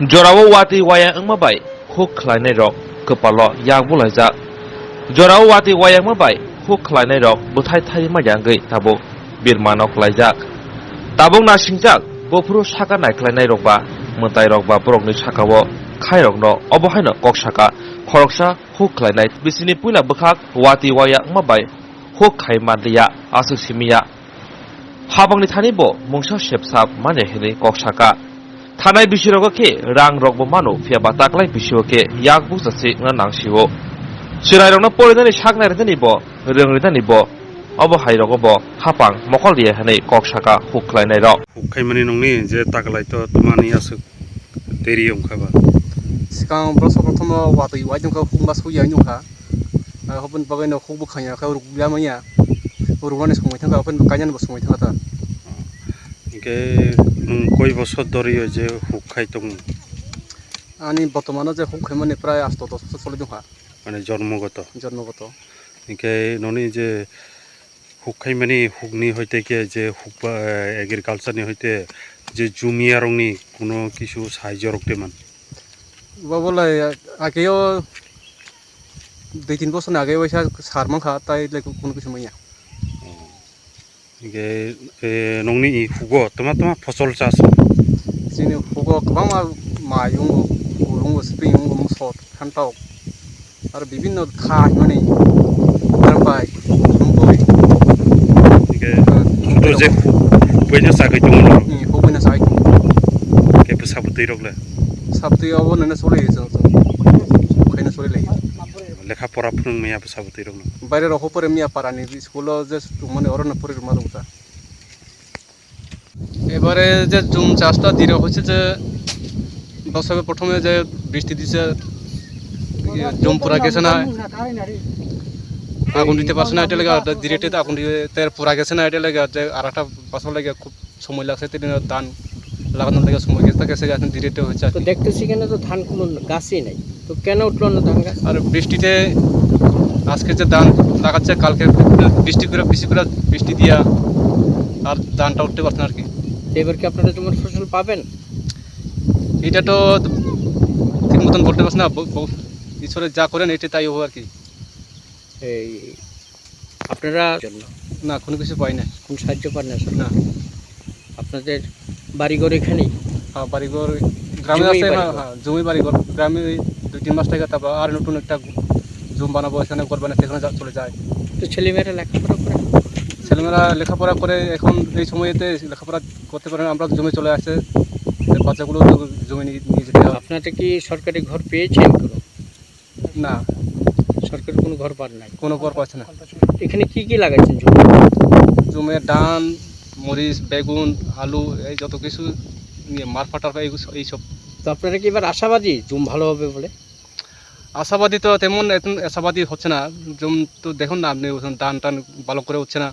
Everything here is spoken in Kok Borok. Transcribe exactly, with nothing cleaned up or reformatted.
Jorao watwi wayang wngma bai huk khlainairok kwpalo yak bulaijak. Jorao watwi wayangma bai huk khlainairok bwthai thai manya wngwi tabuk birmano klaijak. Tabuk nasingjak buphuru saka naikhlainairok ba mwtairok ba borokni sakao khairokno obo haino kok saka khoroksa huk khlainai bisini puila bwkhak watwi wayang wngma bai huk khai manliya, aswk simiya. Habangni thani bo mungsa sepsap manya hinwi kok saka. Thanai bisirogo khe rang rokbo mano, phiya ba taklai bisio khe yak buchasi wngna nangsio. Chwrairokno porinani sak nairinani bo, rwngrinani bo, obo hai rogo bo hapang mokol riya hinwi kok saka huk khlainai rok. Huk khaimani nongni je taklai to twmani aswk deri wngkha ba. Swkang borok sokrothomno watwi uaidongkha, hukma sui yaui nungkha. Ah, hoboni bagwi no huk bwkhang ya khe rukya manya. Ruknani somoi thangkha, hoboni bo kainani bo somoi thangkha ta. Hinkhe nwng koi bosor doriyo je huk khai tongo? Ani bortomano je huk khaimani prai asto dos bosor choli tongkha. Mane jormogoto? Jormogoto. Hinkhe noni je huk khaimani hukni hoite khe je huk ba, eh, agriculture ni hoite je jumiyarokni kuno kisu sahajyo rok de man? Bo bolai ageo dui tin bosor ni age waisa sar mankha, tai le kuno kisu manya. Oh. Hinkhe, eh, nongni i hugo tama tama fosol chas? Chini hugo kwbangma mai wngkha, bul wngkha, spring wngkha, mosot. Khantok, aro bibinno kha hwnmani, tangbai, tongtoi. Hingke, ah, to je hu-, hubaino sagwi tongo no? Hmm, hubaino sagwi tongo. Hingke bwsa bwtwi rok le? Bwsa bwtwi obo nini soli, chwng, chwng, khaino soli lai. Lekha pora phwrwng maya bwsa bwtwi rok no? Baire rok pore miya parani school o je tongmani oro no pore rwma rwkha. এবারে যে জুম চাষটা ধীরে হচ্ছে যে বছরে প্রথমে যে বৃষ্টি দিছে, ইয়ে, জুম পুরা গেছে না, আগুন দিতে পারছে না, এটা লেগে আর ধীরে ধীরে আগুন দিয়ে তেল পুরা গেছে না, এটা লেগে আর যে আর একটা বছর লেগে খুব সময় লাগছে, তিন দিনের ধান লাগানোর লেগে সময় গেছে, গেছে, এখন ধীরে ধীরে হচ্ছে আর তো কি। দেখতেছি এখানে তো ধান কোনো গাছই নাই। তো কেন উঠলো না ধান গাছ? আর বৃষ্টিতে আজকে যে ধান লাগাচ্ছে, কালকে বৃষ্টি করে, বৃষ্টি করে, বৃষ্টি দিয়া আর ধানটা উঠতে পারছে না আর কি। তো এবার কি আপনারা জমির ফসল পাবেন? এটা তো ঠিক মতন বলতে পারছি না, ব-, ব-, ঈশ্বরে যা করেন এটা তাই হবে আর কি। এই আপনারা জন্য? না, কোনো কিছু পাই না। কোনো সাহায্য পান না আসলে? না। আপনাদের বাড়িঘর এখানেই? হ্যাঁ, বাড়িঘর গ্রামে জমি আছে, হ্যাঁ, বাড়িঘর? হ্যাঁ, জমি বাড়িঘর। গ্রামে ওই দুই তিন মাস থেকে তারপর আর নতুন একটা জমি বানাবো, এখানে ঘর বানাতে এখানে যা-, চলে যায়। তো ছেলেমেয়েরা লেখাপড়া করে? ছেলেমেয়েরা লেখাপড়া করে, এখন এই সময়তে লেখাপড়া করতে পারে না, আমরা জমি চলে আসে, বাচ্চাগুলো তো জমি নিয়ে, নিয়ে যেতে হয়। আপনারা কি সরকারি ঘর পেয়েছেন কোনো? না। সরকারি কোনো ঘর পান নাই? কোনো ঘর পাচ্ছে না। এখানে কি কি লাগাইছেন জমি? জমিতে ধান, মরিচ, বেগুন, আলু, এই যত কিছু নিয়ে মারফা টারফা এই, এই সব। তো আপনারা কি এবার আশাবাদী জুম ভালো হবে বলে? আশাবাদী তো তেমন এখন আশাবাদী হচ্ছে না। জুম তো দেখুন না আপনি, ওখানে ধান টান ভালো করে হচ্ছে না।